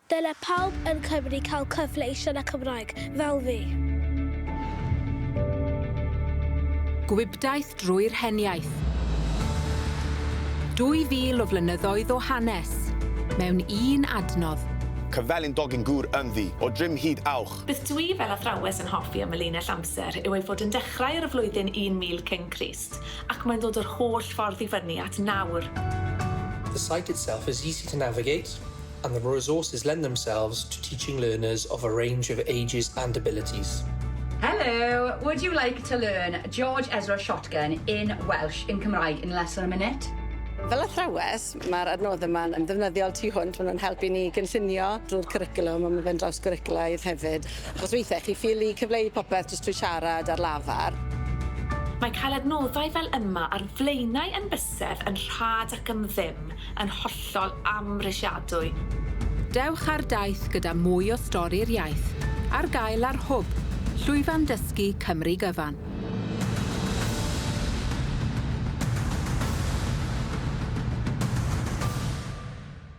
Dyle pawb yn Cymru cael cyfle i siarad Cymraeg, fel fi. Gwibdaith drwy'r heniaith. 2000 o flynyddoedd o hanes, mewn un adnodd. Cyfelin dogyn gŵr ynddi, o drim hyd awch. Beth dwi fel athrawes yn hoffi am y linell amser yw ei fod yn dechrau ar y flwyddyn 1000 cyn Crist, ac mae'n dod yr holl ffordd i fyny at nawr. The site itself is easy to navigate, and the resources lend themselves to teaching learners of a range of ages and abilities. Hello, would you like to learn George Ezra Shotgun in Welsh, in Cymraeg, in less than a minute? Fel athrawes, mae'r adnoddau yma'n yn ddefnyddiol tu hwnt, maen nhw'n helpu ni gynllunio drwy'r cwricwlwm, a mae fe'n draws gwricwlaidd hefyd. Achos weithiau chi ffili cyfleu popeth jyst trwy siarad ar lafar. Mae cael adnoddau fel yma ar flaenau yn bysedd yn rhad ac am ddim yn hollol amhrisiadwy. Dewch ar daith gyda mwy o stori'r iaith, ar gael ar Hwb, llwyfan dysgu Cymru gyfan.